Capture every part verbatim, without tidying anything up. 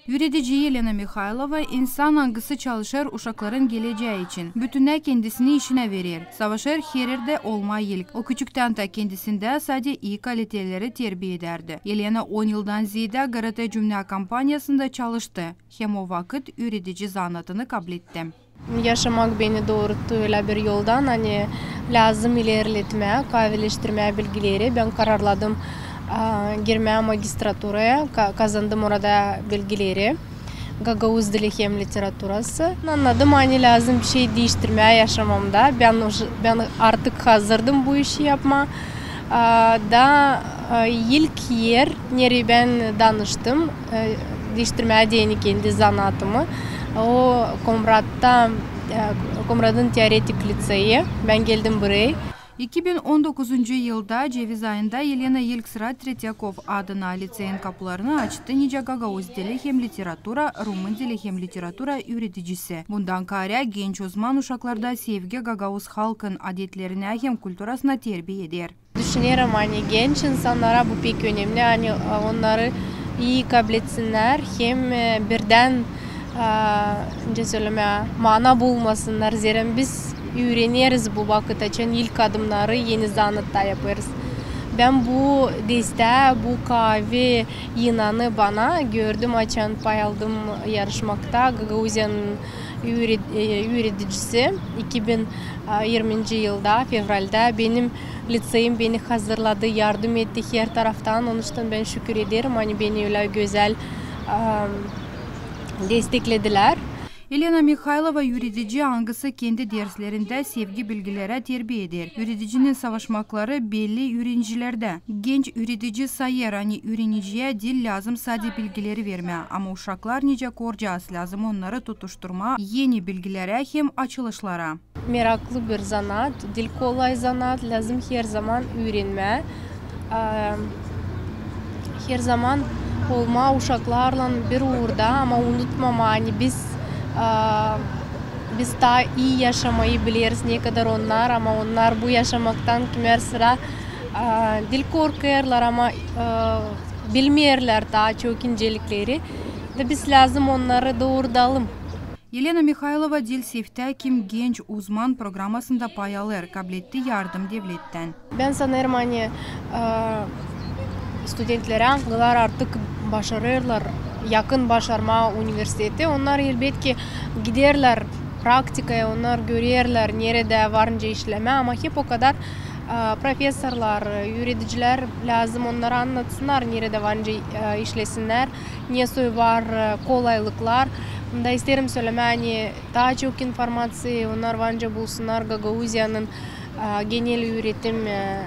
Üüredici Elena Mihaylova insan, angısı çalışêr uşakların gelecää için. Bütünnä kendisini işinä verer. Savaşêr hererdä olmaa ilk. O küçüktän taa kendisindä sade ii kaliteleri terbiya edärdi. Elena on yıldan zeedä GRT Cümlä kompaniyasında çalıştı, hem o vakıt üüredici zanaatını kabletti. Yaşamak beni dooruttu ölä bir yoldan, ani lääzım ilerletmää, kavileştirmää bilgileri. Bän kararladım, a, girmää magistraturaya, ka-, kazandım orada bilgileri. Gagauz dili hem literaturası. Annadım, ani lääzım bir şey diiştirmää yaşamamda. Bän uş-, bän artık hazırdım bu işi yapmaa. A, da, a, ilk er, nereyi bän danıştım, e, diiştirmää deyni kendi zanaatımı, o Komratta, e, Komratın teoretik liţeyi. Bän geldim burayı. İki bin on dokuzuncu yılda ceviz ayında Elena ilk sıra Tretyakov adına liţeyin kapularını açtı, nicä gagauz dili hem literatura, rumın dili hem literatura üüredicisi. Bundan kaarä genç uzman uşaklarda sevgi, gagauz halkın adetlerinä hem kulturasına terbiya eder. Düşünerim, ani genç insannara bu pek önemni, ani, a, onnarı ii kablesinnär hem, e, birdän, a, nicä sölemää, mana bulmasınnar. Zerä biz üüreneriz bu vakıt, açan ilk adımnarı eni zanaatta yapêrız. Bän bu destää, bu kaavi inanı bana gördüm, açan pay aldım yarışmakta. Gagauziyanın üüre-, e, üüredicisi iki bin irminci yılda, fevraldä benim liţeyim beni hazırladı, yardım etti her taraftan. Onuştan bän şükür ederim, ani beni ölä gözäl, a, desteklediler. Elena Mihaylova üüredici, angısı kendi derslerindä sevgi bilgilerä terbiya eder. Üüredicinin savaşmakları belli üürenicilerdä. Genç üüredici sayêr, ani üüreniciyä diil lääzım sade bilgileri vermää, ama uşaklar nicä korcaas, lääzım onnarı tutuşturmaa eni bilgilerä hem açılışlara. Meraklı bir zanaat, diil kolay zanaat, lääzım herzaman üürenmää. A, herzaman olmaa uşaklarlan bir uurda, ama unutmamaa, ani biz, a, biz taa ii yaşamayı bileriz, nekadar onnar, ama onnar bu yaşamaktan kimär sıra, a, diil korkêrlar, ama, a, bilmeerlär taa çok incelikleri. Da biz lääzım onnarı doorudalım. Elena Mihaylova diil seftä, kim genç uzman programasında pay alêr, kabletti yardım devlettän. Bän sanêrım, ani, e, studentlerä, angılar artık başarêrlar, yakın başarmaa universiteti, onnar, elbetki, giderlär praktikaya, onnar görerlär, neredä var nicä işlemää, ama hep okadar, e, profesorlar, üüredicilär lääzım onnara annatsınnar, neredä var nicä, e, işlesinnär, ne soy var, e, kolaylıklar. Da isteerim sölemää, ani taa çok informaţiya onnar var nicä bulsunnar Gagauziyanın, a, genel üüretim, e,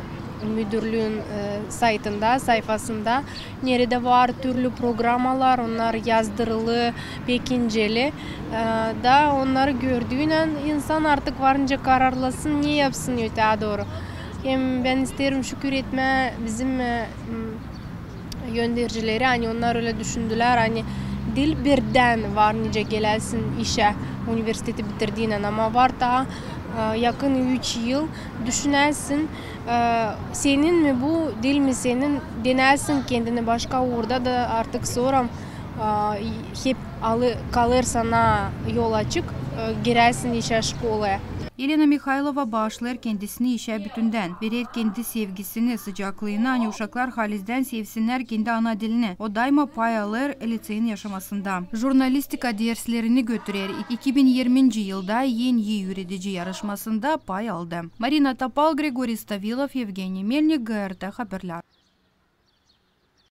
müdürlüün, e, saytında, sayfasında, neredä var türlü programalar, onnar yazdırılı pek inceli. E, da onnarı gördüünän insan artık var nicä kararlasın, ne yapsın ötää dooru. Hem bän isteerim şükür etmää bizim, e, m, öndercileri, ani onnar ölä düşündülär, ani diil birdän var nicä geläsin işä universiteti bitirdiynän, ama var taa, e, yakın üç yıl düşünäsin, e, senin mi bu, diil mi senin, denäsin kendini başka uurda da artık sora, e, hep alı-, kalêr sana yol açık, e, giräsin işä, şkolaya. Elena Mihaylova baaşlêêr kendisini işä bütündän, verer kendi sevgisini, sıcaklıını, ani uşaklar halizdän sevsinnär kendi ana dilini. O daima pay alêr liţeyin yaşamasında. Jurnalistika derslerini götürer. İki bin irminci yılda en ii üüredici yarışmasında pay aldı. Marina Topal, Grigoriy Stavilov, Evgeniy Melnik, GRT Haberlär.